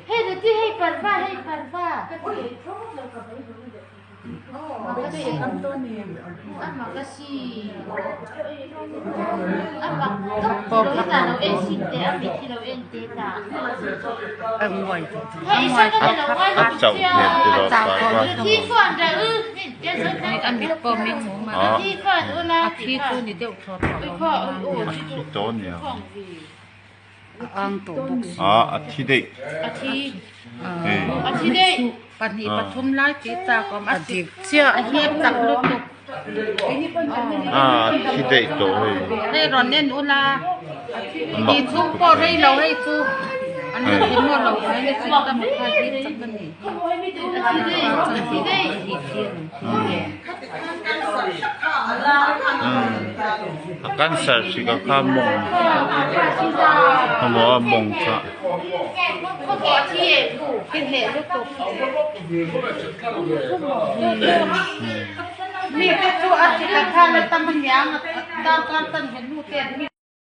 Hei, nanti hei parva, hei parva. Makasih. Ama, kapo kita lo en sinte, ami ti lo en teta. Ang wai. Hei, isa ka lo wai. Atau dia tidak apa. Ti ko anda, eh. Ni ami po ming mo ma. Ti ko anda, una. Aki tu ni dia utot. Ko, oh. Aki tu ni. ອ້າງໂຕ ອາທິເດກ ອາທິ ເອີ ອາທິເດກ ປະນີ ອາ ປະທຸມຫຼາຍປີຕາກໍມາ ອາທິ ເສຍ ອາທິຕັກລຸກ ອາທິເດກໂຕ ເອີ ເຮຣອນເນນອຸລາ ມາ ດີທຸກ ໂປເຣລາວ ເຮທຸ ອັນນັ້ນ ເອີ ເຫັນໝົດລາວ ເຮທຸຕຳຄາເຮັດຈັກກະນີ້ ອາທິເດກ ອາທິເດກ ອືມ. ອືມ ອາການສາມສິບກະຄາມົງ ເຮົາວ່າມົງຊະ ມີແຕ່ໂຕອາທິກະຄາ ແລະ ຕາມັນຍາງ ຕາການຕັນເຫັນລູເຕັນ